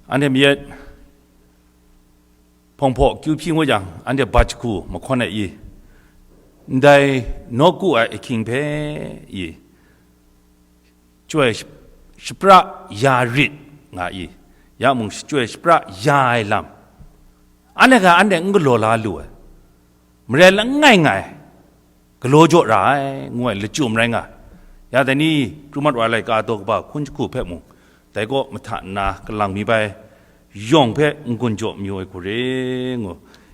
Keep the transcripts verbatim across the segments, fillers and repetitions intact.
Anhte myit hpawng hpaw kyu hpyi ngut yang, anhte bat jahku mahkawn ai i, ndai nawku ai ahkying hpe i, chyoi shap-, shapra ya rit nga i, ya mung chyoi shapra ya ai lam, anhte hkra anhte n galaw la lu ai, marai langai ngai galaw jaw ra ai, ngu ai lachyum rai nga. Ya dai ni, kru mat wa ai laika daw kaba hkun jahku hpe mung, dai kaw mahta nna kalang mi bai yawng hpe n-gun jaw mayu ai hku re ngu.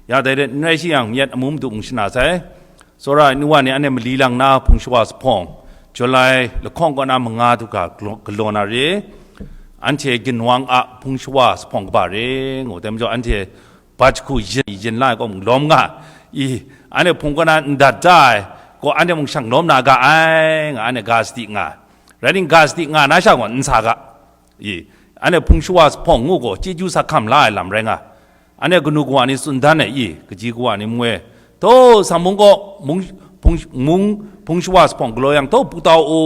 Ya dai de, n rai shi yang, myit amu madu mung shana sai. Tsawra ai nu wa ni anhte mali lang na hpung shawa zuphpawng, July lahkawng kaw na manga du ga galaw, galaw na re, anhte ginwang a hpung shawa zuphpawng kaba re ngu. Dai majaw anhte bat jahku yin, yin la ai kaw mung lawm nga i, anhte hpung kaw na n dat da ai kaw, anhte mung shang lawm na ga ai, nga anhte ga sadi nga ai. Rai timung, ga sadi nga na sha gaw n sa ga i, anhte hpung shawa zuphpawng ngu gaw chyeju sa hkam la ai lam rai nga. Anhte kanu kawa ni tsun dan ai i, kaji kawa ni mung e, taw, Sambung kaw mung, hpung, mung, hpung shawa zuphpawng galaw yang, taw, Putau u,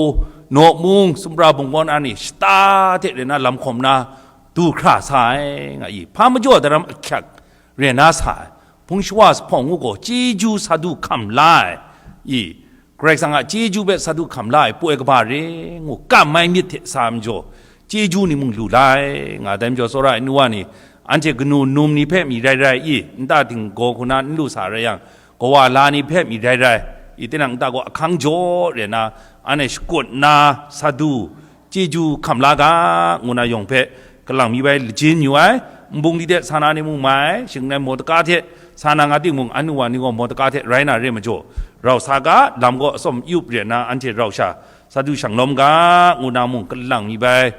Naw mung, sumra bungbawn a ni shata hte rai na lam hkawm na du hkra sa ai, nga i, hpa majaw daram ahkyak rai na sa ai, hpung shawa zuphpawng ngu gaw chyeju sa du hkam la ai i, Karai Kasang a chyeju hpe sa du hkam la ai poi kaba re ngu, kam ai myit hte sa ai majaw, chyeju ni mung lu la ai, nga dai majaw, tsawra ai nu wa ni, anhte kanu num ni hpe mi rai rai i, nta dinggaw hku na n lu sa rai yang, kawa la ni hpe mi rai rai i, tinang nta gaw ahkang jaw rai na, anhte shakut nna sa du chyeju hkam la ga, ngu na yawng hpe kalang mi bai lajin yu ai. Nbung ni hte sa na ni mung mai, shing rai Mawdaka hte sa na nga timung, anu wa ni gaw Mawdaka hte rai na re majaw, rau sa ga, lam gaw atsawm yup re nna anhte rau sha sa du shang lawm ga, ngu na mung kalang mi bai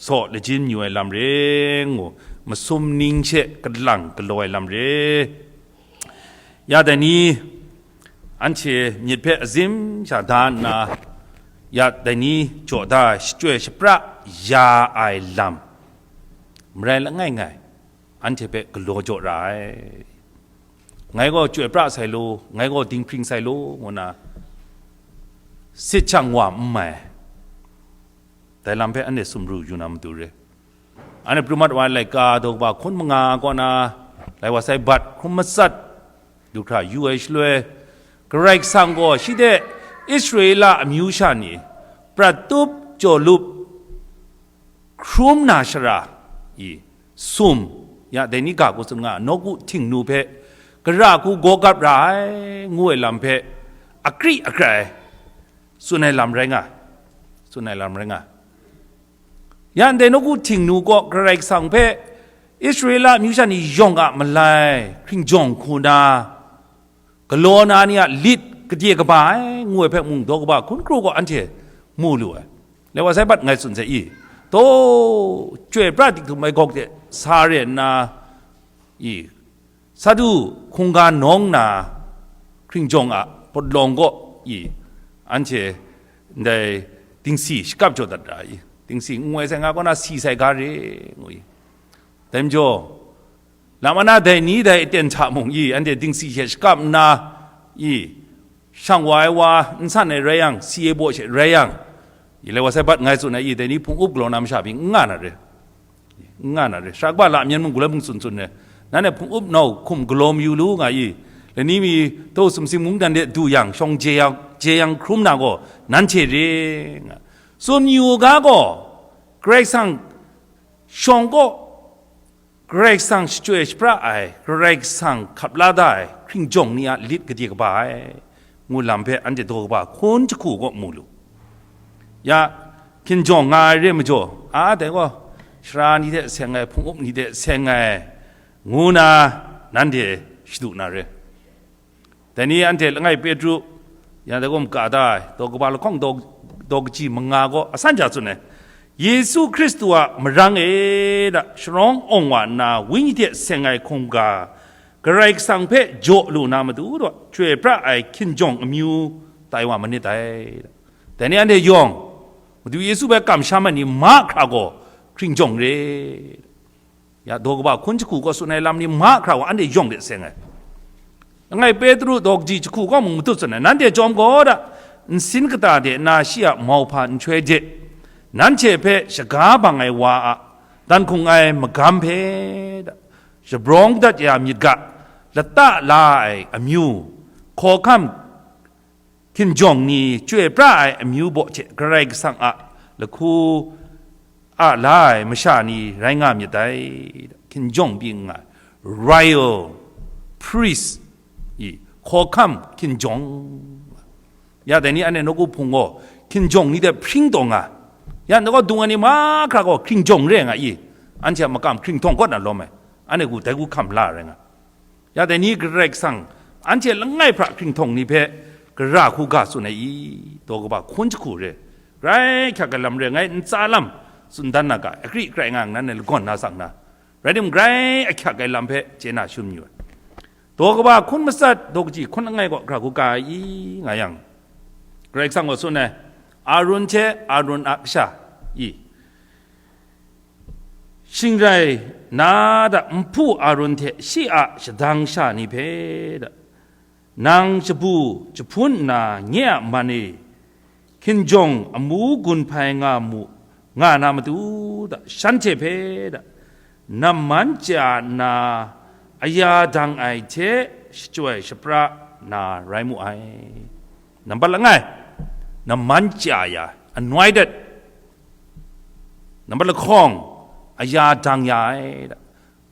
saw lajin yu ai lam re ngu, masum ning she kalang galaw ai lam re. Ya dai ni, anhte myit hpe azim sha da nna, ya dai ni jaw da ai shachyoi shapra ya ai lam, marai langai ngai, anhte hpe galaw jaw ra ai. Ngai gaw chyoi pra sai law, ngai gaw dinghpring sai law, ngu na sit shang wa n mai. Dai lam hpe anhte sumru yu na matu re. Anhte pru mat wa ai laika daw kaba hkun manga kaw na, lai wa sai bat hkrum matsat du hkra yu ai shaloi, Karai Kasang gaw shi hte Israela amyu sha ni prat tup jaw lup hkrum na shara i sum, ya dai ni ga hku tsun nga, nawku htingnu hpe gara hku gaw gap ra ai, ngu ai lam hpe akri akrai tsun ai lam rai nga, tsun ai lam rai nga. Ya ndai nawku htingnu gaw Karai Kasang hpe Israela amyu sha ni yawng a malai hkringjawng hku na, galaw na ni a lit kadye kaba ai, ngu ai hpe mung daw kaba hkun kru gaw anhte mu lu ai. Lai wa sai bat ngai tsun sai i, taw, chyoi pra dik htum ai gawk de sa re nna, i, Sadu hkungga nawng na hkringjawng a pawt lawng gaw i, anhte ndai dingsi shakap jaw dat ra i, dingsi n ngoi sai nga kaw na si sai ga re, ngu i. Dai majaw, lam ana dai ni dai aten hta mung i, anhte dingsi hte shakap nna i, shang wa ai wa n san ai rai yang, si ai baw she rai yang, i, lai wa sai bat ngai tsun ai i, dai ni hpung up galaw na masha pyi n nga na re. N nga na re. Sara kaba la myen mung, gulai mung tsun tsun re. Nanhte hpung up nau hkum galaw mayu lu nga i, lani mi taw sumsing mungdan de du yang, shawng je yang, je yang hkrum na gaw, nanhte re nga. Tsun yu ga gaw, Karai Kasang shawng kaw, Karai Kasang shachyoi shapra ai, Karai Kasang hkap la da ai hkringjawng ni a lit kadye kaba ai, ngu lam hpe anhte daw kaba hkun jahku kaw mu lu. Ya, hkinjawng nga ai re majaw, a, dai gaw, sara ni hte seng ai, hpung up ni hte seng ai, ngu na nanhte shadu na re. Dai ni anhte langai Petru, yang dai gaw maka da ai, daw kaba lahkawng daw, daw kaji manga gaw asan ja tsun ai. Yesu Hkristu a marang e da, sharawng awng wa nna, Wenyi hte seng ai hkungga, Karai Kasang hpe jaw lu na matu daw, chyoi pra ai hkinjawng amyu tai wa manit dai. Dai ni anhte yawng, Madu Yesu hpe kamsham ai ni mahkra gaw hkringjawng re. Ya, daw kaba hkun jahku kaw tsun ai lam ni mahkra wa anhte yawng de seng ai. Langai Petru daw kaji jahku kaw mung matut tsun ai, nanhte chyawm gaw da, nsin kata de na shi a mauhpa nhtoi de, nanhte hpe shaga bang ai wa a Dan hkung ai magam hpe da, shabrawng dat ya myit ga, lata la ai amyu, hkawhkam hkinjawng ni, chyoi pra ai amyu baw hte Karai Kasang a lahku a la ai masha ni rai nga myit dai. Hkinjawng byin nga ai, royal priest i, hkawhkam hkinjawng. Ya dai ni anhte nawku hpung gaw hkinjawng ni hte hpring taw nga. Ya nta gaw dung ai ni mahkra gaw hkinjawng re ai nga i, anhte a makam hkringhtawng kaw na lawm ai, anhte gaw dai hku hkam la ai rai nga. Ya dai ni Karai Kasang anhte langai hpra hkringhtawng ni hpe gara hku ga tsun ai i, daw kaba hkun jahku re, grai ahkyak ai lam re, ngai ntsa lam tsun dan na ga, akri akrai nga nnan e lagawn na sang na, rai timung, grai ahkyak ai lam hpe chye na shun yu ai. Daw kaba hkun matsat, daw kaji hkun langai gaw gara hku ga ai i, nga yang, Karai Kasang gaw tsun ai, Arun hte Arun a kasha i, shingrai na da nhpu Arun hte shi a shadang sha ni hpe da, nang shabu jahpun nna nye a man e, hkinjawng amu gun hpai nga mu, nga na matu da, shanhte hpe da, namman chya nna aya dang ai hte shachyoi shapra na rai mu ai. Nambat langai, namman chya ya, anointed. Nambat lahkawng, aya dang ya ai da.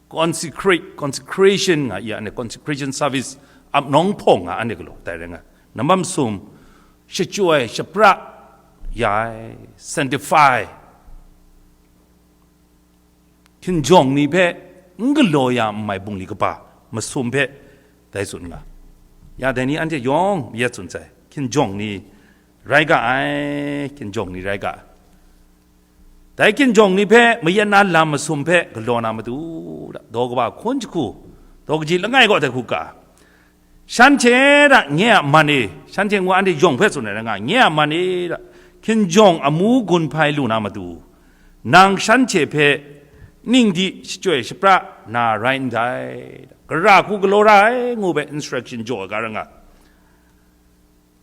Consecrate, consecration nga ya, anhte consecration service ap nawng hpawng nga, anhte galaw tai rai nga. Nambat masum, shachyoi shapra ya ai, sanctify. Hkinjawng ni hpe n galaw ya n mai bungli kaba masum hpe dai tsun nga. Ya dai ni anhte yawng mayat tsun sai, hkinjawng ni rai ga ai, hkinjawng ni rai ga ai. Dai hkinjawng ni hpe mayat na lam masum hpe galaw na matu, daw kaba hkun jahku, daw kaji langai gaw dai hku ga, shanhte da nye a man e, shanhte ngu anhte yawng hpe tsun ai rai nga, nye a man e da, hkinjawng amu gun hpai lu na matu, nang shanhte hpe ning di shachyoi shapra na rai ndai, gara hku galaw ra ai ngu hpe instruction jaw ai ga rai nga.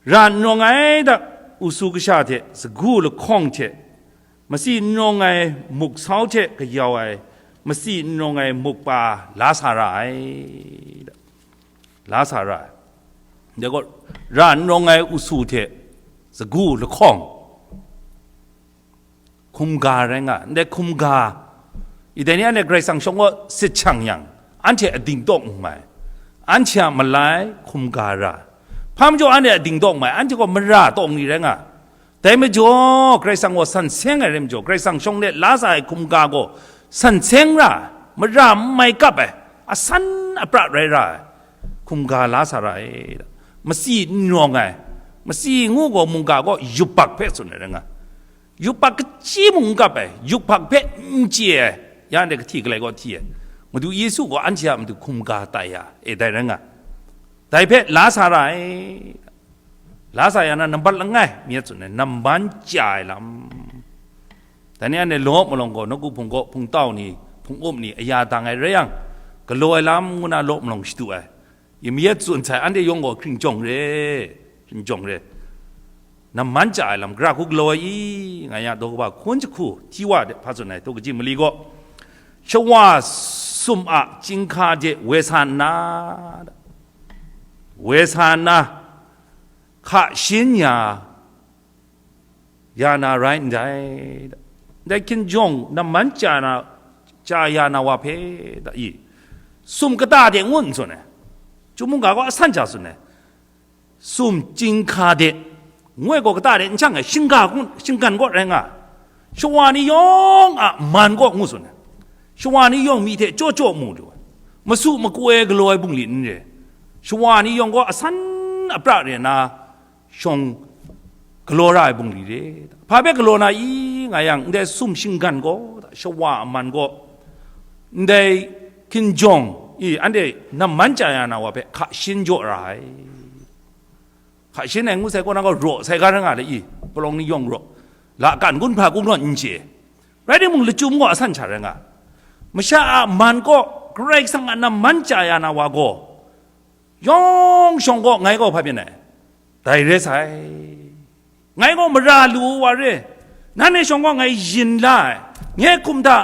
Ra n rawng ai da, usu kasha hte sagu lahkawng hte, masi n rawng ai muk sau hte kayau ai, masi n rawng ai muk pa la sa ra ai da, la sa ra ai. Ndai gaw, ra n rawng ai usu hte sagu lahkawng, hkum ga rai nga, ndai hkum ga, i dai ni anhte Karai Kasang shawng gaw sit shang yang, anhte ading tawk n mai, anhte a malai hkum ga ra, hpa majaw anhte ading tawk n mai, anhte gaw mara tawng ni rai nga. Dai majaw, Karai Kasang gaw san seng ai rai majaw, Karai Kasang shawng de la sa ai hkum ga gaw san seng ra, mara n mai kap ai, asan apra rai ra ai hkum ga la sa ra ai. Masi n rawng ai, masi ngu gaw mungga gaw yubak hpe tsun ai rai nga. Yubak kaji mung n kap ai, yubak hpe n chye ai, ya ndai kahti galai gaw hti ai. Madu Yesu gaw anhte a matu hkum ga tai ya, e dai rai nga. Dai hpe la sa ra ai, la sa ya na nambat langai mi a tsun ai, namban chya ai lam. Dai ni anhte law malawng gaw, nawku hpung gaw, hpung tau ni, hpung up ni, aya dang ai rai yang, galaw ai lam ngu na law malawng shadu ai. Yamyet tsun sai, anhte yawng gaw hkringjawng re, hkringjawng re. Namman chya ai lam, gara hku galaw ai i, nga ya, daw kaba hkun jahku, hti wa de, hpa tsun ai, daw kaji mali gaw, shawa sum a chyinghka de woi sa nna, woi sa nna, hka shin ya, ya na rai ndai. Ndai hkinjawng namman chya na, chya ya na wa hpe da i, sum kata de ngu n tsun ai, chyum mungga gaw asan hta tsun ai, sum chyinghka de, ngu ai gaw kata de n chyang ai, shingga, shinggan gaw rai nga, shawa ni yawng a man gaw ngu tsun ai, shawa ni yawng myi hte chyaw chyaw mu lu ai, masu maku ai galaw ai bungli n re, shawa ni yawng gaw asan apra re na, shawng galaw ra ai bungli re. Hpa hpe galaw na i nga yang, ndai sum shinggan gaw, shawa a man gaw, ndai hkinjawng i, anhte namman chya ya na wa hpe hka shin jaw ra ai. Hka shin ai ngu sai kaw na gaw, raw sai ga ra nga le i, palawng ni yawng raw, lakan gun hpa kungdawn n chye, rai timung, lachyum gaw asan hta rai nga. Masha a man kaw, Karai Kasang a namman chya ya na wa gaw, yawng shawng gaw ngai gaw hpa byin ai, dai re sai. Ngai gaw mara lu wa re, nanhte shawng gaw ngai yin la ai, nye hkum hta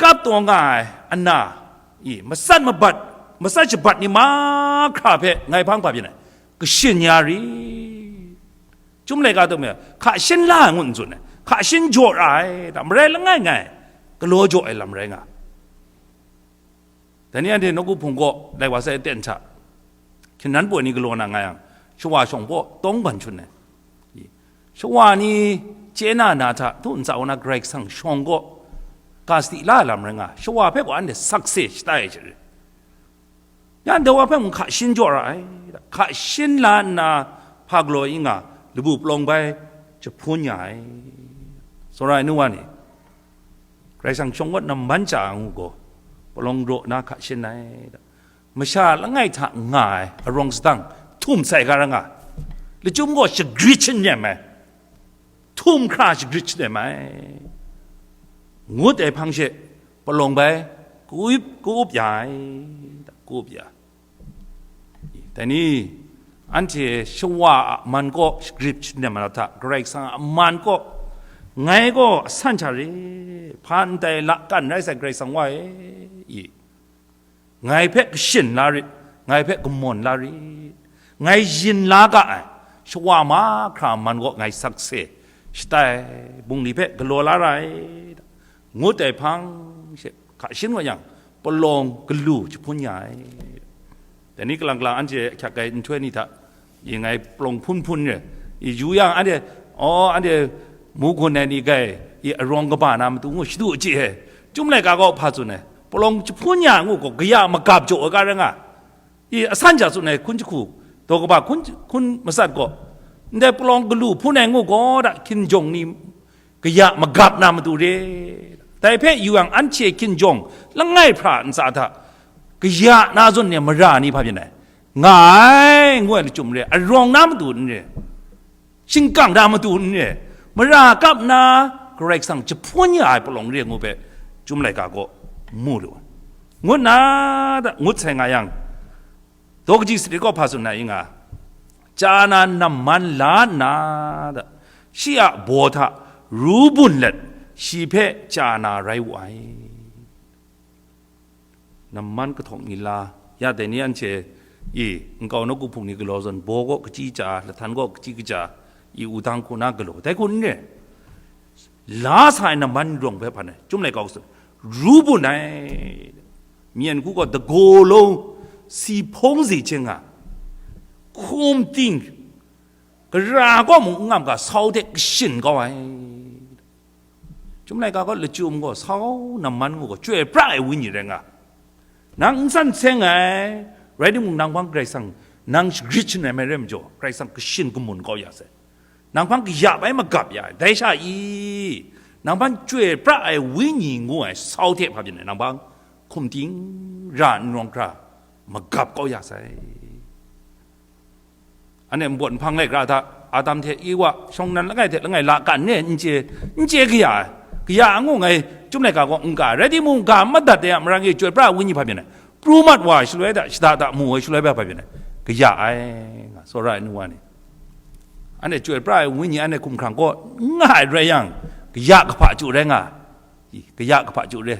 kap taw nga ai ana, i, matsat mabat, matsat shabat ni mahkra hpe ngai hpang hpa byin ai, kashin ya ri. Chyum laika taw mi, hka shin la ai ngut n tsun ai, hka shin jaw ra ai, da, marai langai ngai, galaw jaw ai lam rai nga. Dai ni anhte nawku hpung kaw lai wa sai aten hta, hkyen nan poi ni galaw na nga yang, shawa shawng baw tawng ban shun ai. Shawa ni chye na na hta, htu ntsa wa na Karai Kasang shawng kaw ga sadi la ai lam rai nga, shawa hpe gaw anhte sakse shatai ai hte rin. Yan dai wa hpe mung hka shin jaw ra ai, hka shin la nna hpa galaw i nga, labu palawng bai jahpun ya ai. Tsawra ai nu wa ni, Karai Kasang shawng kaw namman chya ai ngu gaw, palawng raw na hka shin ai. Masha langai hta nga ai arawng sadang htum sai ga ra nga, lachyum gaw shagrit shannem ai, htum hkra shagrit shannem ai, ngut ai hpang she palawng bai ka-up, ka-up ya ai, ka-up ya. Dai ni, anhte shawa a man kaw shagrit shannem ai hta, Karai Kasang a man kaw, ngai gaw asan hta re, hpa ndai lakan rai sai Karai Kasang wa e, i, ngai hpe kashin la rit, ngai hpe gumawm la rit, ngai yin la ga ai shawa mahkra man kaw ngai sakse shatai, bungli hpe galaw la ra ai, ngut ai hpang she hka shin wa yang, palawng galu jahpun ya ai. Dai ni kalang kalang anhte ahkyak ai nhtoi ni hta, i ngai palawng hpun hpun re, i yu yang anhte, aw, anhte mu gun ai ni gai, i arawng kaba na matu ngu shadu chye ai. Chyum laika gaw hpa tsun ai, palawng jahpun ya ngu gaw, kaya magap jaw ai ga rai nga, i asan ja tsun ai hkun jahku, daw kaba hkun, hkun matsat gaw, ndai palawng galu hpun ai ngu gaw, da hkinjawng ni kaya magap na matu re. Dai hpe yu yang, anhte hkinjawng langai hpra ntsa hta kaya na zawn ni mara ni hpa byin ai, nga ai, ngu ai lachyum re, arawng na matu n re, shingkang na matu n re, mara kap na Karai Kasang jahpun ya ai palawng re ngu hpe, Chyum laika gaw mu lu ai, ngut na, da, ngut sai nga yang, daw kaji sadi gaw hpa tsun na i nga, chya na namman la nna, da, shi a baw hta ru bun let, shi hpe chya na rai wu ai. Namman kahtawk ni la, ya dai ni anhte, i, nkau nawku hpung ni galaw zawn, baw gaw kachyi chya, lahtan gaw kachyi kachya, i, wudang hku na galaw, dai hku n re. La sa ai namman rawng hpe hpan ai, Chyum laika gaw tsun, ru bun ai, myen hku gaw dagaw lo, si hpawng zi hkying nga, hkum ting, gara gaw mung n ngam ga, sau hte kashin kau ai. Chyum laika gaw lachyum gaw sau namman ngu gaw, chyoi pra ai wenyi rai nga. Nang n san seng ai, rai timung, nang hpang Karai Kasang, nang shagrit shannem ai rai majaw, Karai Kasang kashin kamun kau ya sai. Nang hpang kaya bai magap ya ai, dai sha i, nang hpang chyoi pra ai wenyi ngu ai sau hte hpa byin ai, nang hpang hkum ting ra n rawng hkra magap kau ya sai. Anhte nbawt nhpang lai hkra hta, Adam hte Ewa, shawng nnan langai hte langai lakan ni n chye, n chye kaya ai, kaya a ngu ngai Chyum laika gaw n ga, rai timung, ga madat ai a marang e chyoi pra ai wenyi hpa byin ai, pru mat wa ai shaloi hta, shada da mu ai shaloi hpa byin ai, kaya ai, nga, tsawra ai nu wa ni. Anhte chyoi pra ai wenyi, anhte hkumhkrang kaw n nga ai rai yang, kaya kahpa chyu rai nga, i, kaya kahpa chyu re.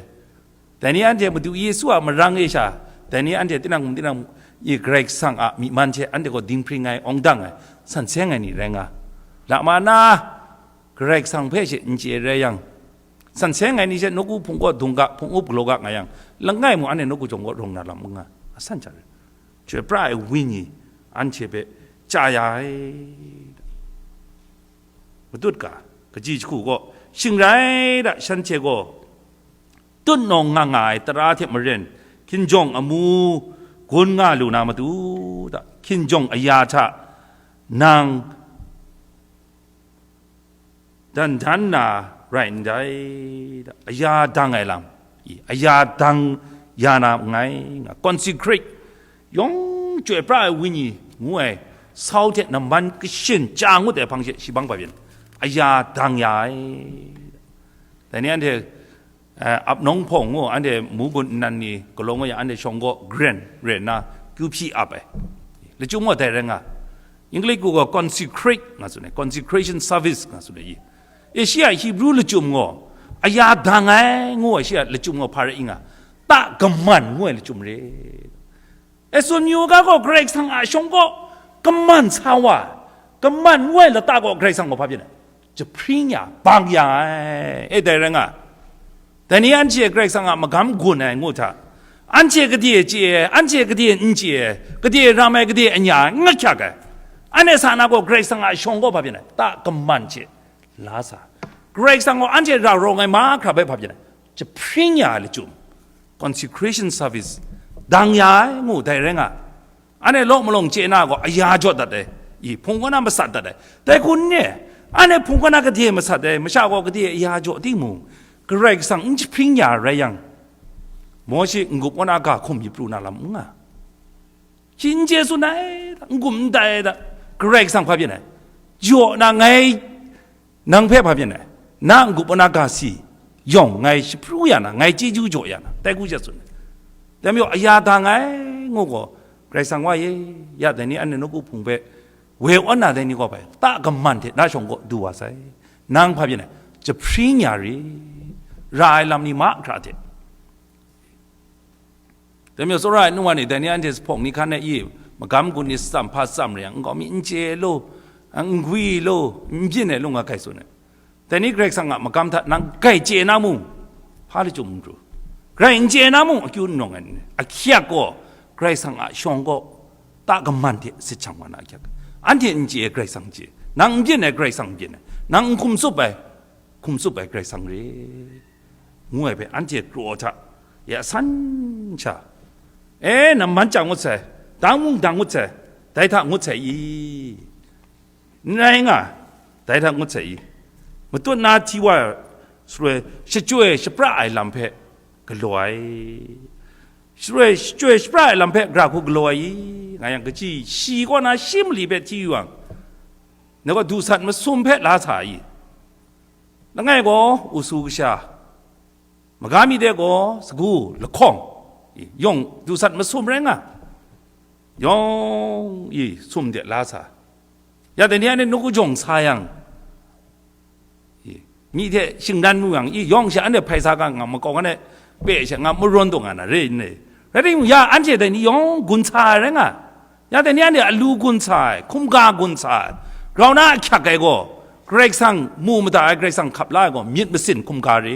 Dai ni anhte Madu Yesu a marang e sha, dai ni anhte tinang mung tinang mung, i, Karai Kasang a myi man hte anhte gaw dinghpring ai, awng dang ai, san seng ai ni rai nga. Lama na, Karai Kasang hpe she n chye rai yang, san seng ai ni she nawku hpung kaw dung ga, hpung up galaw ga nga yang, langai mung anhte nawku jawng kaw rawng na lam n nga, asan hta rai. Chyoi pra ai wenyi anhte hpe chya ya ai. Matut ga, kaji jahku gaw, shing rai da, shanhte gaw tutnawng nga nga ai tara hte maren, hkinjawng amu gun nga lu na matu da, hkinjawng aya hta nang dan dan na rai ndai, da, aya dang ai lam, i, aya dang ya na nngai, nga, consecrate, yawng chyoi pra ai wenyi ngu ai sau hte namman kashin chya ngut ai hpang she shi bang hpa byin, aya dang ya ai. Dai ni anhte, eh, ap nawng hpawng ngu, anhte mu gun nnan ni galaw nga yang, anhte shawng gaw gren ren nna kyu hpyi ap ai. Lachyum gaw dai rai nga, English gaw consecrate nga tsun ai, consecration service nga tsun ai, i. Asia Hebrew lachyum gaw, Aya dang ai ngu ai shi a lachyum gaw hpa rai i nga, ta kaman ngu ai lachyum re. E tsun yu ga gaw, Karai Kasang a shawng gaw kaman sa wa, kaman ngu ai lata gaw Karai Kasang gaw hpa byin ai? Jahpring ya, bang ya ai. E dai rai nga, dai ni anhte Karai Kasang a magam gun ai ngu hta, anhte gade chye ai, anhte gade n chye ai, gade ram ai, gade anya ai, n ahkyak ai. Anhte sa na gaw Karai Kasang a shawng gaw hpa byin ai? Ta kaman hte la sa. Karai Kasang gaw anhte ra rawng ai mahkra bai hpa byin ai? Jahpring ya ai lachyum, consecration service, dang ya ai ngu dai rai nga. Anhte law malawng chye na gaw aya jaw dat ai, i, hpung kaw na masat dat ai. Dai hku n re, anhte hpung kaw na gade masat ai, masha gaw gade aya jaw timung, Karai Kasang n jahpring ya rai yang, Mawshe n-gup kaw na ga hkum yu pru na lam n nga. Shi n chye tsun ai da, n-gup n tai da, Karai Kasang hpa byin ai? Jaw na ngai, nang hpe hpa byin ai? Na n-gup kaw na ga si yawng ngai shapru ya na, ngai chyeju jaw ya na, tai hku sha tsun ai. Dai majaw, aya dang ai ngu gaw, Karai Kasang wa ye, ya dai ni anhte nawku hpung hpe woi awn na dai ni gaw bai, ta kaman hte na shawng gaw du wa sai. Nang hpa byin ai? Jahpring ya ri, ra ai lam ni mahkra hte. Dai majaw, tsawra ai nu wa ni, dai ni anhte zuphpawng ni hkan e i, magam gun ni tsam hpa tsam re yang, nkau mi n chye lu, n gwi lu, n byin ai lu nga hkai tsun ai. Dai ni Karai Kasang a magam hta nang grai chye na mung, hpa lachyum n pru. Grai n chye na mung, akyu n rawng ai, ahkyak gaw Karai Kasang a shawng gaw ta kaman hte sit shang wa na ahkyak. Anhte n chye ai Karai Kasang chye, nang n byin ai Karai Kasang byin ai, nang n hkum tsup ai, hkum tsup ai Karai Kasang re, ngu ai hpe anhte kraw hta ya san sha, e, namman chyang ngut sai, dang mung dang ngut sai, dai hta ngut sai i? N rai nga, dai hta ngut sai i? Matut na hti wa, shaloi shachyoi shapra ai lam hpe galaw ai. Shaloi shachyoi shapra ai lam hpe gara hku galaw ai i? Nga yang, kaji shi kaw na shi mali hpe hti yu yang, ngai gaw dusat masum hpe la sa ai i? Langai gaw usu kasha, maga mi de gaw sagu lahkawng, yawng dusat masum rai nga, yawng i sum de la sa. Ya dai ni anhte nawku jawng sa yang, i, myi hte shingran mu yang, i, yawng she anhte hpai sa ga nga, makau nga ai, pe she nga marawn taw nga na re n re? Rai timung, ya anhte dai ni yawng gun sa ai rai nga, ya dai ni anhte alu gun sa ai, hkumga gun sa ai, grau na ahkyak ai gaw, Karai Kasang mu mada ai, Karai Kasang hkap la ai gaw, myit masin hkumga re.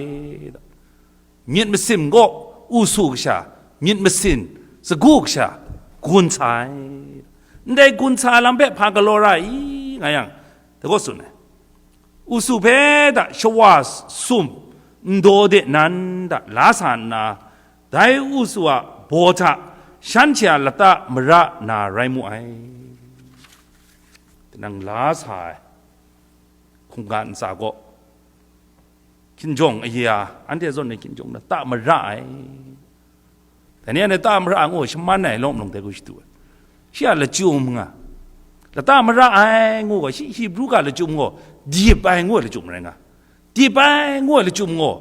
Myit masin gaw usu kasha, myit masin sagu kasha gun sa ai. Ndai gun sa lam hpe hpa galaw ra i, nga yang, dai gaw tsun ai. Usu hpe da shawa sum ndaw de nan da la sa nna, dai usu a baw hta shanhte a lata mara na rai mu ai. Tinang la sa ai hkungga ntsa gaw, hkinjawng aya, anhte zawn ai hkinjawng na ta mara ai. Dai ni anhte ta mara ngu, shaman ai lawm lawng dai hku shadu ai. Shi a lachyum nga, lata mara ai ngu gaw, shi Hibru ga lachyum gaw, dip ai ngu ai lachyum rai nga. Dip ai ngu ai lachyum gaw,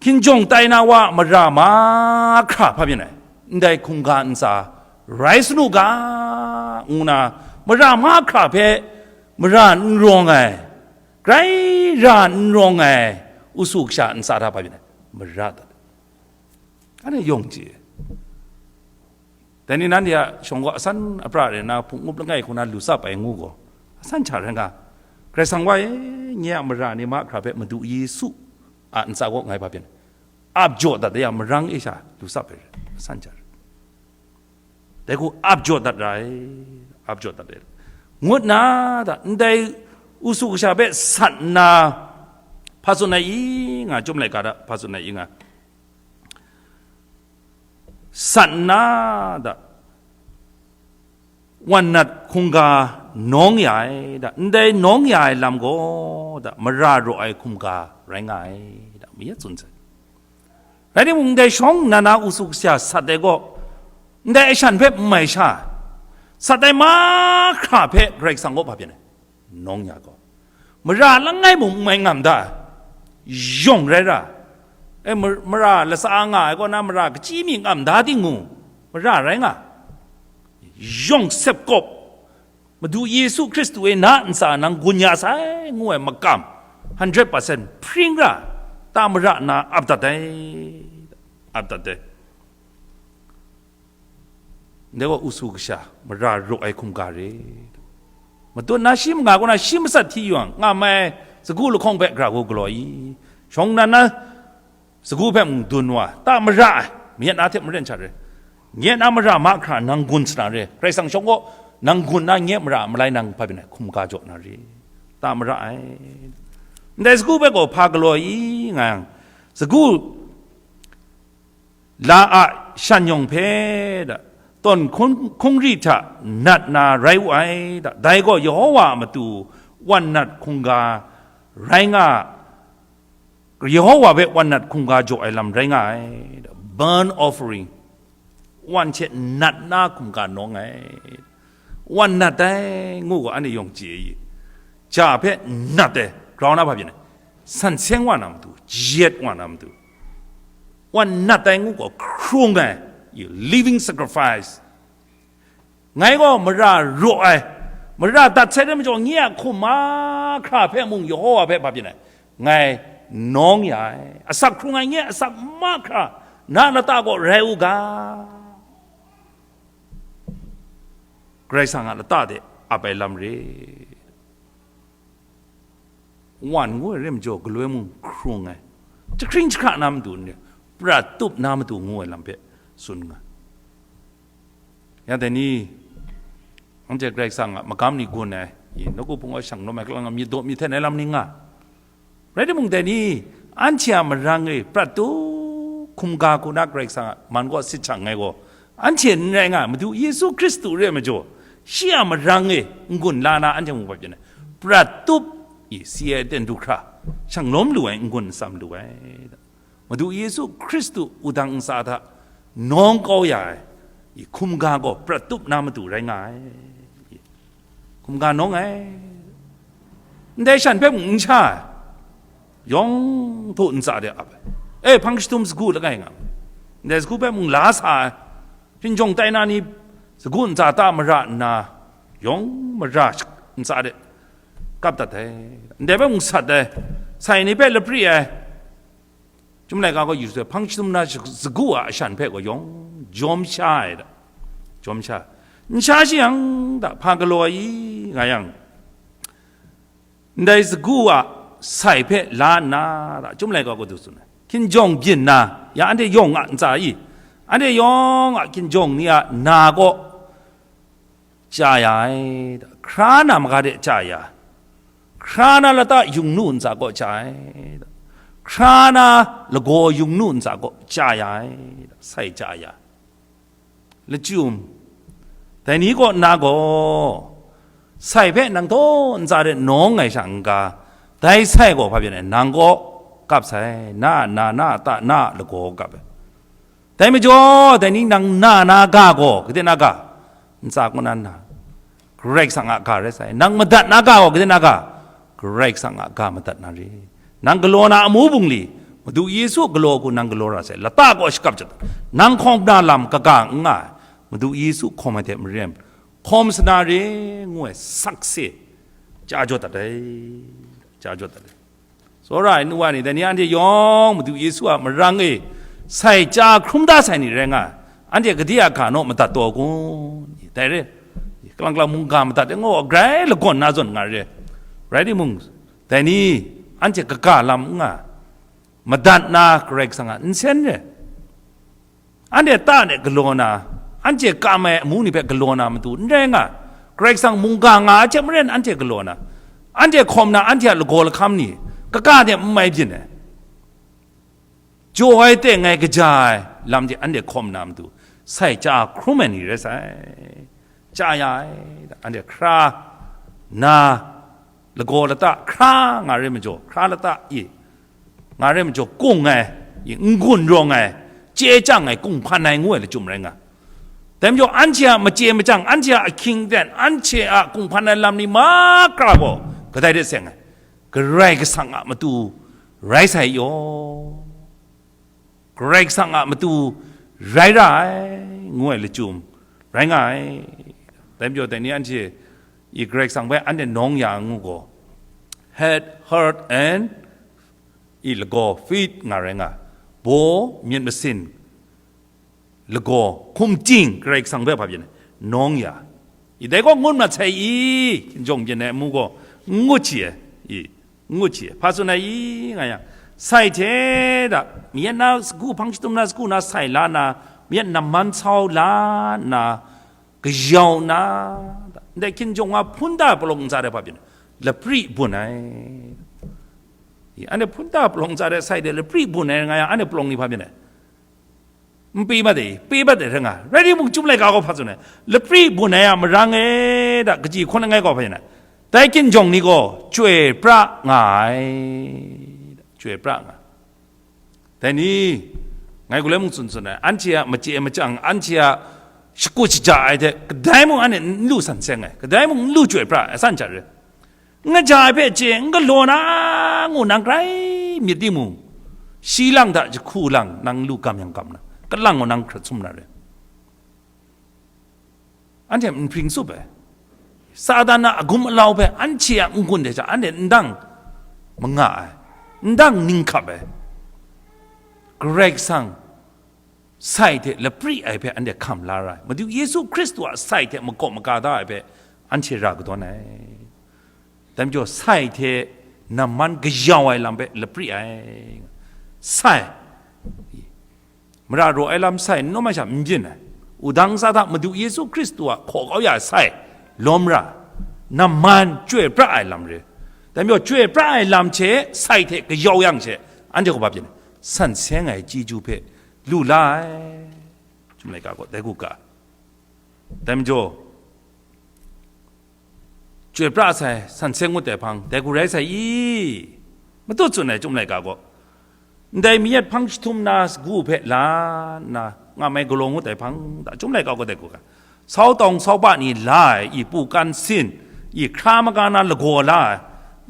hkinjawng tai na wa a mara mahkra hpa byin ai, ndai hkungga ntsa rai sa nu ga, ngu na, mara mahkra hpe mara n rawng ai, grai ra n rawng ai usu kasha ntsa hta hpa byin ai, mara dat ai. Anhte yawng chye. Dai ni nanhte a shawng gaw asan apra rai nna, hpung up langai hku na lu tsap ai ngu gaw, asan hta rai nga, Karai Kasang wa e, nye a mara ni mahkra hpe Madu Yesu a ntsa gaw ngai hpa byin ap jaw dat de a marang e sha lu tsap ai rai, asan hta rai. Dai hku ap jaw dat ra ai, ap jaw dat ai, ngut na da, ndai usu kasha hpe sat nna, hpa tsun ai i nga, Chyum laika da hpa tsun ai i nga, sat nna da, wan nat hkungga nawng ya ai da, ndai nawng ya ai lam gaw da, mara raw ai hkungga rai nga ai da, mayat tsun sai. Rai timung, ndai shawng nna na usu kasha sat ai gaw, ndai ashan hpe n mai sha, sat ai mahkra hpe Karai Kasang gaw hpa byin ai? Nawng ya gaw, mara langai mung n mai ngam da, yawng rai ra, e, ma-, mara latsa nga ai kaw na, mara kachyi mi ngam da timung, mara rai nga, yawng sep kawp, Madu Yesu Hkristu e na ntsa nang gun ya sai, ngu ai makam, hundred percent hpring ra, ta mara nna ap dat ai, ap dat ai. Ndai gaw usu kasha, mara raw ai hkumga re. Matut na shi manga kaw na shi masat hti yawng, nga mai sagu lahkawng hpe gara gaw galaw i, shawng nnan na sagu hpe mung dun wa, ta mara ai, mayat na hte maren sha re. Nye na mara mahkra nang gun sa na re. Karai Kasang shawng gaw nang gun na nye mara malai nang hpa byin ai hkumga jaw na re. Ta mara ai. Ndai sagu hpe gaw hpa galaw i nga yang, sagu la a shan yawng hpe da, tawn hkun-, hkungri hta nat na rai wu ai da. Dai gaw Yehowa a matu wan nat hkungga rai nga, Yehowa hpe wan nat hkungga jaw ai lam rai nga ai da. Burnt offering, wan hte nat na hkungga nawng ai. Wan nat ai ngu gaw, anhte yawng chye ai. Ja hpe nat ai, grau na hpa byin ai, san seng wa na matu, yet wa na matu, wan nat ai ngu gaw, hkrung ai, living sacrifice. Ngai gaw mara raw ai, mara dat sai re majaw, nye a hkum mahkra hpe mung Yehowa hpe hpa byin ai, ngai nawng ya ai, asak hkrung ai nye asak mahkra na lata gaw rai u ga. Karai Kasang a lata de ap ai lam re. Wan ngu ai re majaw, galoi mung hkrung ai, jahkring jahkra na matu n re, prat tup na matu ngu ai lam hpe tsun nga. Ya dai ni, anhte Karai Kasang a magam ni gun ai, i, nawku hpung wa shang lawm ai kalang a myit daw myit hten ai lam ni nga. Rai timung, dai ni, anhte a marang e prat tup hkumga hku na Karai Kasang a man kaw sit shang ai gaw, anhte n rai nga, Madu Yesu Hkristu re ai majaw, shi a marang e n-gun la na anhte mung hpa byin ai. Prat tup i si ai aten du hkra, shang lawm lu ai, n-gun n tsam lu ai. Madu Yesu Hkristu wudang ntsa hta nawng kau ya ai, i hkumga gaw prat tup na matu rai nga ai. Hkumga nawng ai. Ndai shan hpe mung n sha ai. Yawng htaw ntsa de ap ai. E, hpang jahtum sagu langai nga. Ndai sagu hpe mung la sa ai. Hkinjawng tai na ni sagu ntsa ta mara nna, yawng mara ntsa de kap dat ai. Ndai hpe mung sat ai. Sai ni hpe lapri ai. Chyum laika gaw yu sai, hpang jahtum na sagu a shan hpe gaw yawng jawm sha ai da. Jawm sha. N sha shi yang da, hpa galaw ai nga yang, ndai sagu a sai hpe la nna da, Chyum laika gaw du tsun ai. Hkinjawng byin na, ya anhte yawng a ntsa i, anhte yawng a hkinjawng ni a na gaw, chya ya ai, hkra na maga de chya ya, hkra na lata yung nu ntsa gaw chya ai, hkra na lagaw yung nu ntsa gaw chya ya ai, sai chya ya. Lachyum, dai ni kaw nna gaw, sai hpe nang htaw ntsa de nawng ai sha n-ga, dai sai gaw hpa byin ai, nang kaw kap sai, na a na, na a ta, na a lagaw kap ai. Dai majaw, dai ni nang na na ga gaw, gade na ga? Ntsa kaw na na, Karai Kasang a ga rai sai. Nang madat na ga gaw, gade na ga? Karai Kasang a ga madat na re. Nang galaw na amu bungli, Madu Yesu galaw hku nang galaw ra sai. Lata kaw shakap jat, nang hkawm na lam kaga n nga ai, Madu Yesu hkawm ai hte maren, hkawm sa na re ngu ai sakse chya jaw dat ai, chya jaw dat ai. Tsawra ai nu wa ni, dai ni anhte yawng Madu Yesu a marang e sai chya hkrum da sai ni rai nga ai, anhte gade a ga naw madat taw kun? Dai re, kalang kalang mungga madat e, ngaw grai lagawn na zawn nga re. Rai timung, dai ni anhte kaga lam n nga, madat na Karai Kasang a nsen re. Anhte ta de galaw na, anhte kam ai amu ni hpe galaw na matu n rai nga, Karai Kasang mungga nga ai hte maren anhte galaw na, anhte hkawm na, anhte a lagaw lahkam ni kaga de n mai byin ai, jaw ai teng ai kaja ai lam de anhte hkawm na matu, sai chya hkrum ai ni rai sai. Chya ya ai, anhte hkra na lagaw lata hkra nga re majaw, hkra lata e nga re majaw, kung ai, n-gun rawng ai, chye chyang ai, kunghpan ai ngu ai lachyum rai nga. Dai majaw, anhte a machye machyang, anhte a ahkying ten, anhte a kunghpan ai lam ni mahkra gaw kadai de seng ai? Karai Kasang a matu rai sai yaw. Karai Kasang a matu rai ra ai, ngu ai lachyum rai nga ai. Dai majaw, dai ni anhte i Karai Kasang hpe anhte nawng ya ngu gaw, head, heart and i lagaw, feet nga rai nga, baw, myit masin, lagaw, hkum ting, Karai Kasang hpe hpa byin ai, nawng ya. I dai gaw ngut mat sai i, hkinjawng byin ai amu gaw, ngut shi ai, i, ngut shi ai. Hpa tsun ai i, nga yang, sai hte da, myit na sagu, hpang shatum na sagu na sai la na, myit namman sau la na, kayau na, da, ndai hkinjawng wa hpun da palawng ntsa de hpa byin ai, lapri bun ai. I, anhte hpun da palawng ntsa de sai de lapri bun ai nga yang, anhte palawng ni hpa byin ai. N pe mat e, pe mat e hte nga. Rai timung, Chyum laika gaw hpa tsun ai, lapri bun ai a marang e, da, kaji hkawn langai gaw hpa yin ai. Dai hkinjawng ni gaw chyoi pra nga ai, chyoi pra nga. Dai ni, ngai galoi mung tsun tsun ai, anhte a machye machyang, anhte a shakut shaja ai hte, kadai mung anhte n lu san seng ai, kadai mung n lu chyoi pra ai, asan hta re. N kaja ai hpe chye, n galaw na ngu nang grai myit timung, shi lang hta jahku lang nang lu gam yang gam na, kalang gaw nang hkrat sum na re. Anhte nhpring tsup ai. Satan a agum alau hpe anhte a n-gun de hta anhte ndang manga ai, ndang ninghkap ai. Karai Kasang sai hte lapri ai hpe anhte hkam la ra ai. Madu Yesu Hkristu a sai hte makawp maga da ai hpe anhte ra kadawn ai. Dai majaw, sai hte namman kayau ai lam hpe lapri ai. Sai, mara raw ai lam sai n nawm ai sha n byin ai. Wudang sa hta Madu Yesu Hkristu a hkaw kau ya ai sai lawm ra, namman chyoi pra ai lam re. Dai majaw, chyoi pra ai lam hte sai hte kayau yang she, anhte gaw hpa byin ai? San seng ai chyeju hpe lu la ai. Chyum laika gaw dai hku ga. Dai majaw, chyoi pra sai, san seng ngut ai hpang, dai hku rai sai i? Matut tsun ai Chyum laika gaw, ndai myit hpang jahtum na sagu hpe la nna nga mai galaw ngut ai hpang, da Chyum laika gaw dai hku ga. Sau tawng sau pa ni la ai, i, pu kan sin, i, hkra maga na lagaw la ai,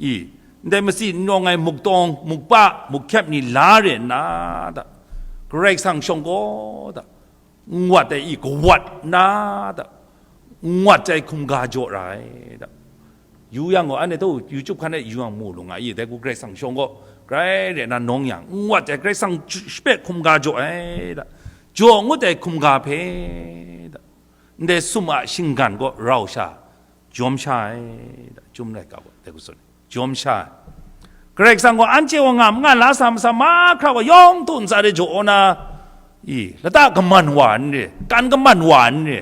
i, ndai matsi n nawng ai muktawng, mukpa, mukhkyep ni la re nna, da, Karai Kasang shawng gaw, da, n wat ai i kawat na, da, n wat ai hkum ga jaw ra ai, da. Yu yang gaw, anhte taw YouTube hkan e yu yang mu lu nga i, dai hku Karai Kasang shawng gaw, grai re na nawng yang, n wat ai Karai Kasang shape hkum ga jaw ai, da. Jaw ngut ai hkum ga hpe, da. Ndai sum a shinggan gaw rau sha, jawm sha ai, da, Chyum laika gaw dai hku tsun, jawm sha ai. Karai Kasang gaw anhte wa nga, nga la sa masam mahkra gaw yawng htu ntsa de jaw na, i, lata kaman wa n re, kan kaman wa n re.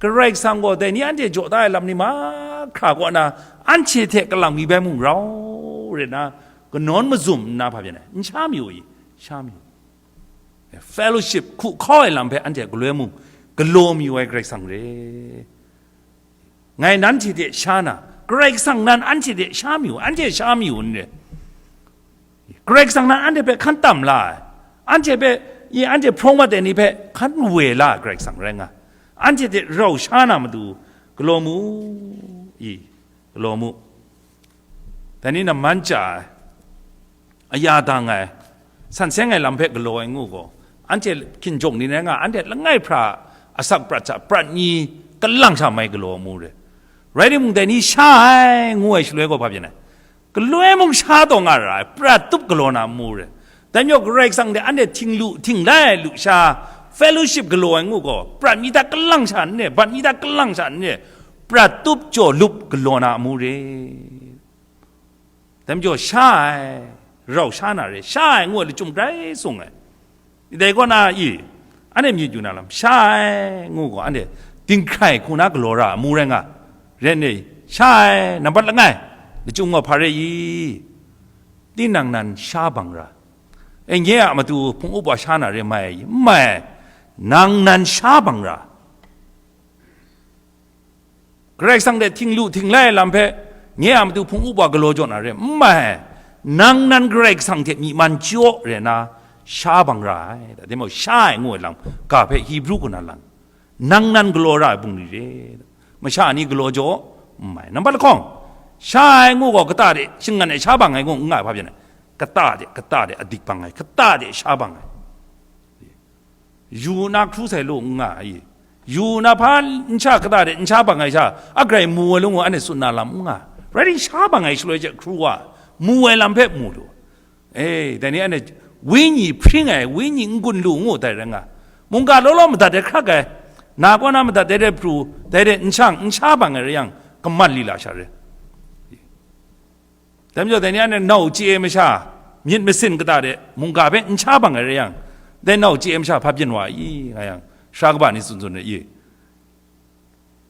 Karai Kasang gaw dai ni anhte jaw da ai lam ni mahkra kaw na, anhte hte kalang mi bai mung rau re na, kanawn mazum nna hpa byin ai, n sha mayu i, sha mayu. Fellowship hku hkau ai lam hpe anhte galoi mung galaw mayu ai Karai Kasang re. Ngai nanhte hte sha na, Karai Kasang nan anhte hte sha mayu, anhte sha mayu n re. Karai Kasang nan anhte hpe hkan tam la ai, anhte hpe, i, anhte hprawng mat ai ni hpe hkan we la ai Karai Kasang rai nga, anhte hte rau sha na matu galaw mu, i, galaw mu. Dai ni namman chya ai, aya dang ai, san seng ai lam hpe galaw ai ngu gaw, anhte hkinjawng ni rai nga, anhte langai hpra asak prat hta prat mi kalang sha mai galaw mu re. Rai timung, dai ni sha ai ngu ai shaloi gaw hpa byin ai? Galoi mung sha taw nga ra ai, prat tup galaw na mu re. Dai majaw Karai Kasang hte anhte htinglu htinglai ai lusha, fellowship galaw ai ngu gaw, prat mi hta kalang sha n re, bat mi hta kalang sha n re, prat tup jaw lup galaw na amu re. Dai majaw sha ai, rau sha na re, sha ai ngu ai lachyum grai sung ai. Dai kaw na i, anhte myit yu na lam, sha ai ngu gaw, anhte dinghkrai hku na galaw ra amu rai nga, ren e, sha ai, nambat langai, lachyum gaw hpa re i? Tinang nan sha bang ra. E, nye a matu hpung up wa sha na re mai, n mai, nang nan sha bang ra. Karai Kasang hte htinglu htinglai ai lam hpe, nye a matu hpung up wa galaw jaw na re, n mai, nang nan Karai Kasang hte myi man jaw re na, sha bang ra ai, da, dai majaw, sha ai ngu ai lam, ga hpe Hibru kaw na lang, nang nan galaw ra ai bungli re, masha ni galaw jaw, n mai, nambat lahkawng, sha ai ngu gaw, kata de shinggan ai sha bang ai ngu n nga ai hpa byin ai, kata de, kata de adik bang ai, kata de sha bang ai. Yu na hkru sai lu n nga ai, yu na hpa n sha kata de n sha bang ai sha, a grai mu ai lu ngu anhte tsun na lam n nga. Rai timung, sha bang ai shaloi hte hkru wa, Mu ai lam hpe mu lu. E, dai ni anhte wenyi hpring ai, wenyi n-gun lu ngu dai rai nga. Mungga law law madat ai hkrak ai, na kaw na madat dai hte pru, dai hte n shang, n sha bang ai rai yang, kaman lila sha re. Dai majaw, dai ni anhte nau chye ai masha, myit masin kata de mungga hpe n sha bang ai rai yang, dai nau chye ai masha hpa byin wa i, nga yang, sara kaba ni tsun tsun ai i.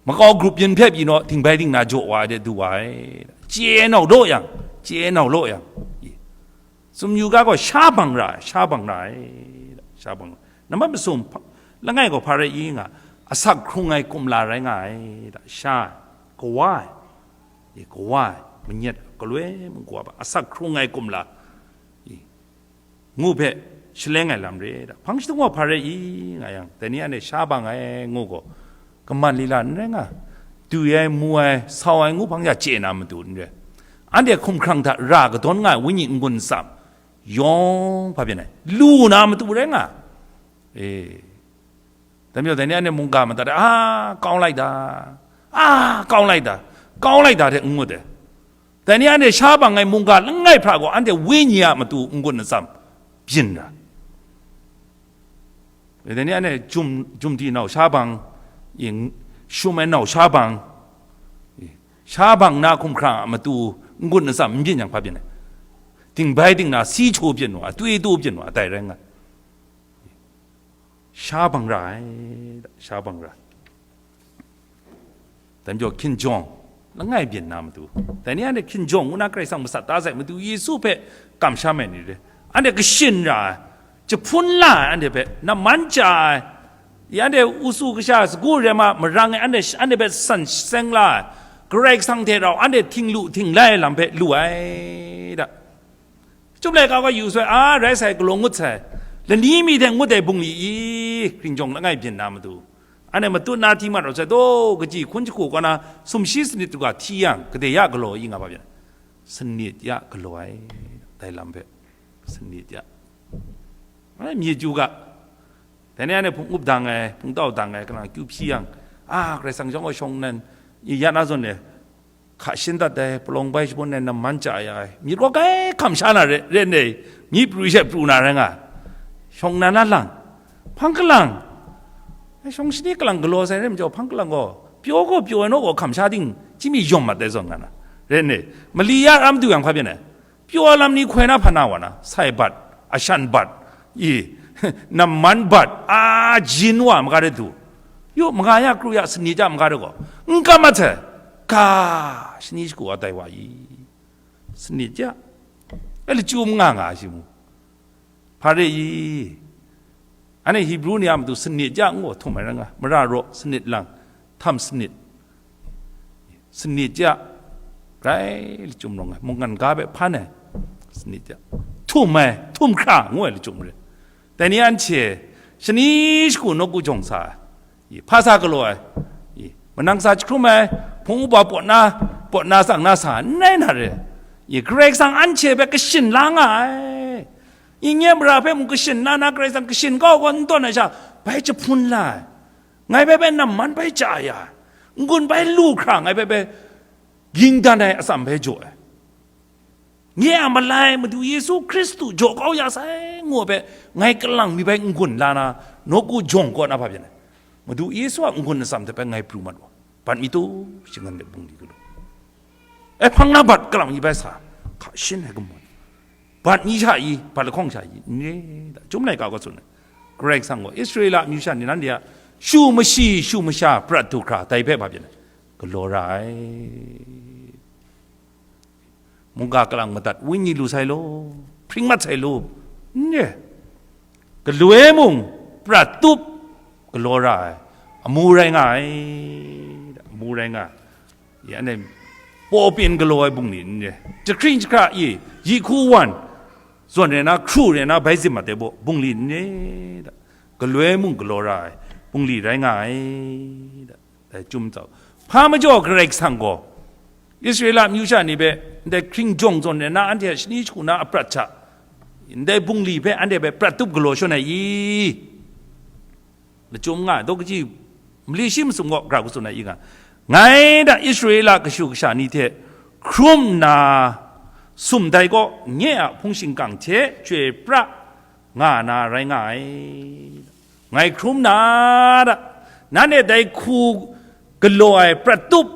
Makau grup yin hpe pyi naw, dingbai dingna jaw wa ai de du wa ai. Chye ai nau daw yang, chye ai nau law yang, i. Sumyu ga gaw sha bang ra ai, sha bang ra ai, sha bang. Nambat masum, langai gaw hpa rai i nga, asak hkrung ai kumla rai nga ai, da, sha ai, kawa ai, i, kawa ai, manyet, galoi mungga ba, asak hkrung ai kumla, i, ngu hpe shaleng ai lam re, da, hpang shadung wa hpa rai i, nga yang, dai ni anhte sha bang ai ngu gaw, kaman lila n rai nga, dwi ai, mu ai, sau ai ngu hpang ya chye na matu n rai. Anhte hkumhkrang hta ra kadawn nga ai wenyi n-gun n tsam, yawng hpa byin ai, lu na matu rai nga. E, dai majaw, dai ni anhte mungga madat ai, a, kau lai da, a, kau lai da, kau lai da hte n ngut ai. Dai ni anhte sha bang ai mungga langai hpra gaw, anhte wenyi a matu n-gun n tsam byin ra. Dai ni anhte jum, jum di nau sha bang, i, shum ai nau sha bang, i, sha bang na hkumhkrang a matu n-gun n tsam n byin yang hpa byin ai. Dingbai dingna si hkru byin wa, twi tu byin wa, dai rai nga. Sha bang ra ai, sha bang ra. Dai majaw hkinjawng langai byin na matu, dai ni anhte hkinjawng ngu na Karai Kasang masat da sai matu Yesu hpe kamsham ai ni re, anhte kashin ra ai, jahpun la ai, anhte hpe namman chya ai, i, anhte usu kasha sagu rema marang e anhte, anhte hpe san seng la ai, Karai Kasang hte rau anhte htinglu htinglai ai lam hpe lu ai da. Chyum laika gaw yu sai, a, rai sai, galaw ngut sai, lani mi hte ngut ai bungli i, hkinjawng langai byin na matu, anhte matut na hti mat rau sai, daw kaji hkun jahku kaw na sumshi sanit tuga hti yang, gade ya galaw i nga hpa byin, sanit ya galaw ai, dai lam hpe, sanit ya. Anhte myit yu ga, dai ni anhte hpung up dang ai, hpung tau dang ai, kalang kyu hpyi yang, a, Karai Kasang shawng gaw shawng nnan, i, ya na zawn e, hka shin dat ai, palawng bai shabun ai, namman chya ya ai, myit gaw kai hkam sha na re, re ndai, myit pru she pru na rai nga, shawng nnan na lang, hpang kalang, ai, shawng shani kalang galaw sai re majaw, hpang kalang gaw, pyaw gaw pyaw ai naw gaw hkam sha ting, chyinmi yawm mat ai zawn nga na, re ndai, mali ya ram du yang hpa byin ai, pyaw lam ni hkoi na hpa na wa na, sai bat, ashan bat, i, namman bat, a, jin wa maga de du. Yu, maga ya kru ya, sanit ya maga de gaw, n kam mat sai, ga, shani shagu wa tai wa i, sanit ya, e, lachyum nga nga shi mu. Hpa re i, anhte Hebru ni a matu sanit ya ngu htum ai rai nga, mara raw sanit lang, htam sanit, sanit ya, grai lachyum rawng ai, mungkan ga hpe hpan ai, sanit ya, htum ai, htum hkra ngu ai lachyum re. Dai ni anhte shani shagu nawku jawng sa ai, i, hpa sa galaw ai, i, manang sa jahkrum ai, hpung upa pawt na, pawt na tsang na sa n rai na re, i, Karai Kasang anhte hpe kashin la nga ai. Nye mara hpe mung kashin na na Karai Kasang kashin kau gaw n tawn ai sha, bai jahpun la ai. Ngai bai bai namman bai chya ya ai. N-gun bai lu hkra ngai bai bai ging dan ai atsam bai jaw ai. Nye a malai Madu Yesu Hkristu jaw kau ya sai, ngu ai hpe ngai kalang mi bai n-gun la na, nawku jawng kaw na hpa byin ai. Madu Yesu a n-gun atsam hte bai ngai pru mat wa, bat mi tu, shangun de bungli galaw. E, hpang na bat kalang mi bai sa, hka shin ai gamu, bat mi sha i, bat lahkawng sha i, n re da, Chyum laika gaw tsun ai. Karai Kasang gaw Israela amyu sha ni nanhte a shu mashi, shu masha prat du hkra, dai hpe hpa byin ai, galaw ra ai. Mungga kalang madat, wenyi lu sai law, hpring mat sai law, n re. Galoi mung prat tup galaw ra ai, amu rai nga ai, amu rai nga ai. Ya, anhte paw pyin galaw ai bungli n re. Jahkring jahkra i, yi hku wan, zawn rai na, hkru rai na, bai zim mat ai baw, bungli n re da. Galoi mung galaw ra ai, bungli rai nga ai da. Dai Chyum tsau. Hpa majaw Karai Kasang gaw, Israela amyu sha ni hpe, ndai hkring jawng zawn rai na, anhte a shani shagu na aprat hta, ndai bungli hpe anhte hpe prat tup galaw shawn ai i? Lachyum nga, daw kaji mali shi masum gaw gara hku tsun ai i nga, ngai da Israela kashu kasha ni hte hkrum nna, Sum dai gaw nye a hpung shingkang hte chyoi pra nga na rai nga ai. Ngai hkrum na da, nanhte dai hku galaw ai prat tup,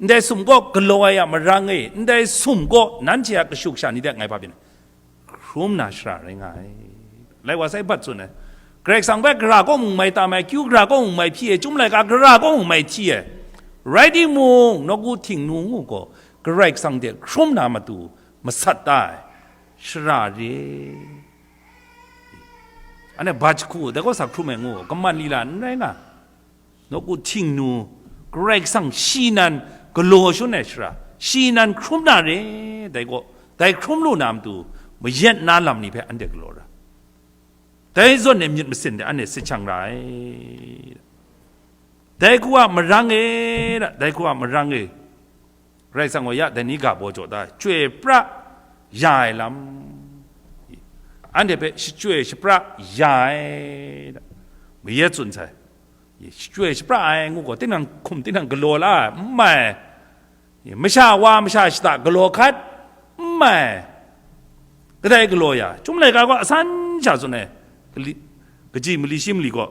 ndai sum gaw galaw ai a marang e, ndai sum gaw nanhte a kashu kasha ni de ngai hpa byin ai. Hkrum na shara rai nga ai. Lai wa sai bat tsun ai. Karai Kasang hpe gara kaw mung mai tam ai, kyu gara kaw mung mai hpyi ai, chyum laika gara kaw mung mai hti ai. Rai timung, nawku htingnu ngu gaw, Karai Kasang hte hkrum na matu masat ta ai. Shara re. Anhte ba jahku, dai gaw sa hkrum ai ngu, kaman lila n rai nga. Nawku htingnu, Karai Kasang shi nan galaw shangun ai shara, shi nan hkrum na re, dai gaw, dai hkrum lu na matu, mayat na lam ni hpe anhte galaw ra. Dai zawn e myit masin de anhte sit shang ra ai. Dai hku a marang e, dai hku a marang e, Karai Kasang gaw ya dai ni ga baw jaw da ai, chyoi pra ya ai lam, anhte hpe shachyoi shapra ya ai, mayat tsun sai. Shachyoi shapra ai ngu gaw, tinang hkum tinang galaw la ai, n mai. Masha wa masha shata galaw hkat, n mai. Kadai galaw ya, chyum laika gaw asan sha tsun ai, kali-, kaji mali shi mali gaw,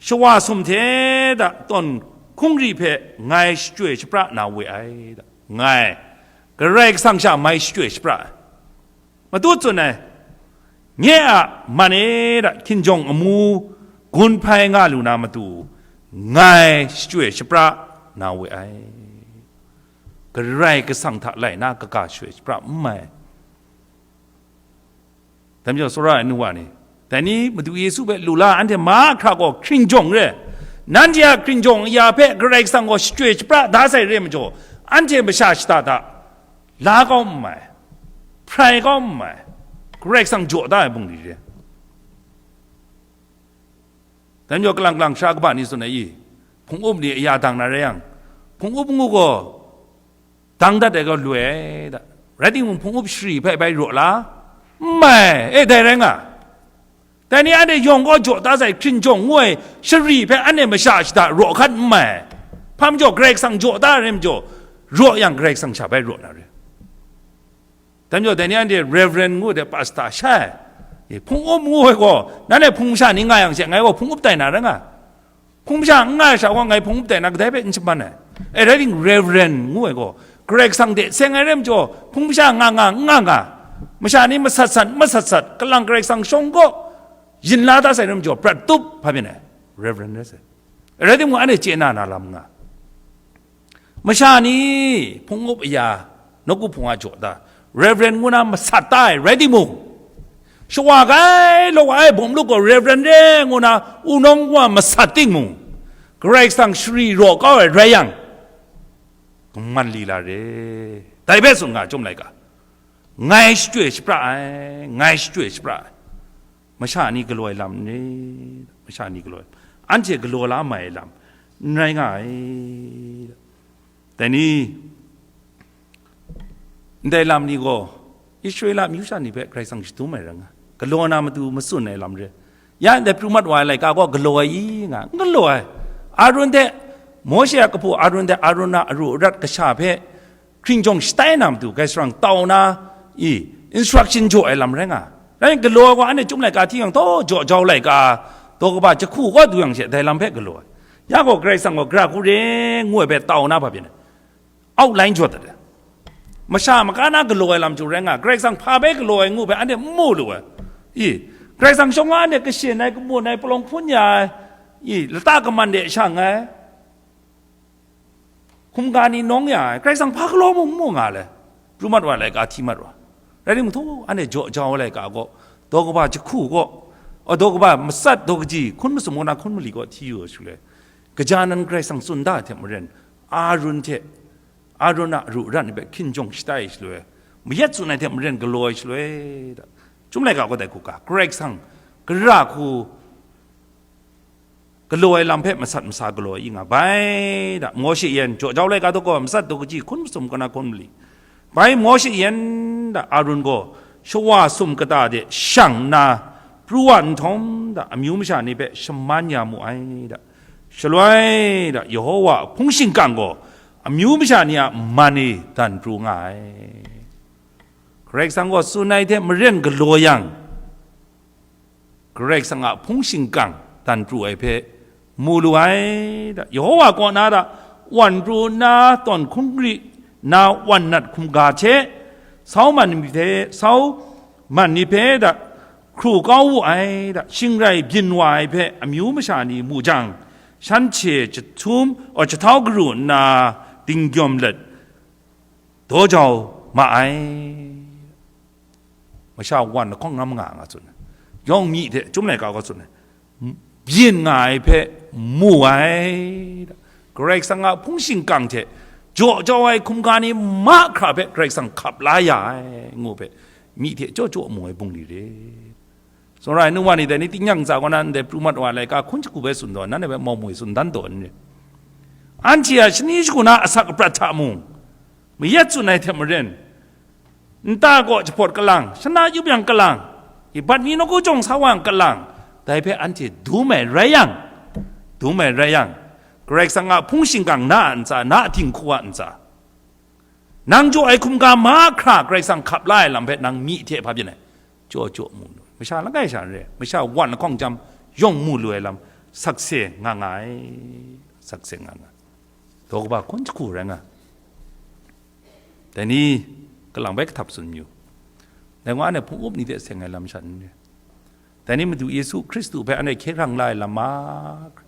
shawa sum hte da tawn hkungri hpe ngai shachyoi shapra na we ai da, ngai Karai Kasang sha mai shachyoi shapra ai. Matut tsun ai, nye a man e da hkinjawng amu gun hpai nga lu na matu, ngai shachyoi shapra na we ai. Karai Kasang hta lai na kaga shachyoi shapra n mai. Dai majaw, tsawra ai nu wa ni, dai ni Madu Yesu hpe lu la anhte mahkra gaw hkringjawng re, nanhte a hkringjawng aya hpe Karai Kasang gaw shachyoi shapra da sai re majaw, anhte masha shata hta la kau n mai, hprai kau n mai, Karai Kasang jaw da ai bungli re. Dai majaw, kalang kalang sha kaba ni tsun ai i, hpung up ni aya dang na rai yang, hpung up ngu gaw, dang dat ai gaw loi ai da. Rai timung, hpung up shari hpe bai raw la? N mai, e, dai rai nga. Dai ni anhte yawng gaw jaw da sai, hkrinjawng ngu ai shari hpe anhte masha shata raw hkat n mai. Hpa majaw, Karai Kasang jaw da ai rai majaw, raw yang Karai Kasang sha bai raw na re. Dai majaw, dai ni anhte Reverend ngu de, pastor sha ai, e, hpung up ngu ai gaw, nanhte hpung masha ni nga yang she, ngai gaw hpung up tai na rai nga. Hpung masha n nga ai sha gaw, ngai hpung up tai na kadai hpe n shaman ai. E, rai ting, Reverend ngu ai gaw, Karai Kasang hte seng ai rai majaw, hpung masha nga nga, n nga nga, masha ni masat sat, masat sat, kalang Karai Kasang shawng gaw yin la da sai rai majaw, prat tup hpa byin ai, Reverend rai sai. Rai timung, anhte chye na na lam nga. Masha ni hpung up aya, nawku hpung a jaw da, Reverend ngu na masat ta ai rai timung, shawa kai law ai bawm lup gaw Reverend re ngu na wunawng wa masat timung, Karai Kasang shari raw kau ai rai yang, kaman lila re. Dai hpe tsun nga, chyum laika, ngai shachyoi shapra ai, ngai shachyoi shapra ai. Masha ni galaw ai lam n re, masha ni galaw ai, anhte galaw la mai ai lam n rai nga ai. Dai ni, ndai lam ni gaw Israela amyu sha ni hpe Karai Kasang shadum ai rai nga, galaw na matu matsun ai lam re. Ya ndai pru mat wa ai laika gaw galaw ai i nga, n galaw ai. Arun hte, Mawshe a kahpu Arun hte Arun a aru arat kasha hpe hkringjawng shatai na matu, Karai Kasang tau na, i, instruction jaw ai lam rai nga. Rai galaw ai gaw, anhte chyum laika hti yang, taw jaw jau laika, daw kaba jahku kaw du yang she, dai lam hpe galaw ai. Ya gaw, Karai Kasang gaw, gara hku re ngu ai hpe tau na hpa byin ai. Outline jaw dat ai. Masha maka na galaw ai lam hku rai nga, Karai Kasang hpa bai galaw ai ngu hpe anhte n mu lu ai. I, Karai Kasang shawng nga anhte kashin ai, kamun ai, palawng hpun ya ai, i, lata kaman de shang ai, hkumga ni nawng ya ai, Karai Kasang hpa galaw mung n mu nga le, pru mat wa ai laika hti mat wa. Rai timung, htaw anhte jaw jau ai laika gaw, daw kaba jahku gaw, a, daw kaba matsat, daw kaji, hkun masum kaw na hkun mali kaw hti yu ai shaloi, gaja nan Karai Kasang tsun da ai hte maren, Arun hte, Arun a aru arat ni hpe hkinjawng shatai ai shaloi, mayat tsun ai hte maren galaw ai shaloi, da, chyum laika gaw dai hku ga, Karai Kasang gara hku galaw ai lam hpe masat masa galaw ai i nga bai, da, Mawshe yan, jaw jau laika daw kaba matsat, daw kaji, hkun masum kaw na hkun mali. Bai Mawshe yan, da, Arun gaw shawa sum kata de shang nna pru wa nhtawm, da, amyu masha ni hpe shaman ya mu ai, da. Shaloi, da, Yehowa a hpung shingkang gaw amyu masha ni a man e dan pru nga ai. Karai Kasang gaw tsun ai hte maren galaw yang, Karai Kasang a hpung shingkang dan pru ai hpe mu lu ai da. Yehowa kaw na da wan pru nna tawn hkungri na wan nat hkum ga hte, sau man ni hpe, sau man ni hpe da hkru kau wu ai da, shingrai byin wa ai hpe amyu masha ni mu jang, shanhte jahtum, aw, jahtau garu nna dinggyawm let daw jau ma ai. Masha wan lahkawng ngam nga nga tsun ai. Yawng myi hte chyum laika gaw tsun ai. Byin nga ai hpe mu ai. Karai Kasang a hpung shingkang hte jaw jau ai hkum ga ni mahkra hpe Karai Kasang hkap la ya ai, ngu hpe myi hte jaw jaw mu ai bungli re. Tsawra ai nu wa ni dai ni, tingnyang ntsa kaw na ndai pru mat wa ai laika hkun shagu bai tsun taw, nanhte bai mau mu ai tsun dan taw n re. Anhte a shani shagu na asak aprat hta mung, mayat tsun ai hte maren, nta kaw jahpawt kalang, shana yup yang kalang, ibat ni nawku jawng sa wa yang kalang, dai hpe anhte dum ai rai yang, dum ai rai yang, Karai Kasang a hpung shingkang na a ntsa, na a dinghku a ntsa, nang jaw ai hkum ga mahkra Karai Kasang hkap la ai lam hpe nang myi hte hpa byin ai? Jaw jaw mu nu. Masha langai sha n re, masha wan lahkawng jam yawng mu lu ai lam sakse nga nga ai, sakse nga nga. Daw kaba hkun jahku rai nga. Dai ni, kalang bai kahtap tsun mayu. Dai wa anhte hpung up ni hte seng ai lam sha n re. Dai ni Madu Yesu Hkristu hpe anhte hkye hkrang la ai lam mahkra,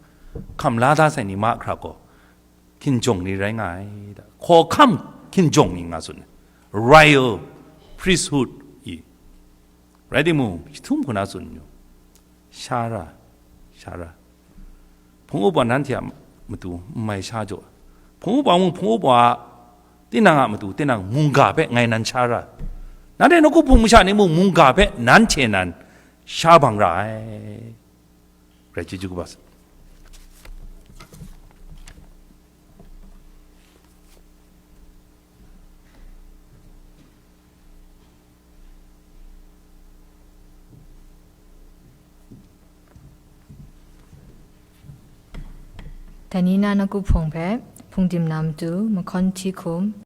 hkam la da sai ni mahkra gaw, hkinjawng ni rai nga ai da. Hkawhkam hkinjawng ni nga tsun ai. Royal priesthood i. Rai timung, shi htum hku na tsun yu. Sha ra, sha ra. Hpung up wa nanhte a matu n mai sha jaw. Hpung up wa mung hpung up wa, tinang a matu tinang mungga hpe ngai nan sha ra. Nanhte nawku hpung masha ni mung mungga hpe nanhte nan sha bang ra ai. Rai chyeju kaba sa. Dai ni na nawku hpung hpe, hpungdim na matu, mahkawn hti hkum,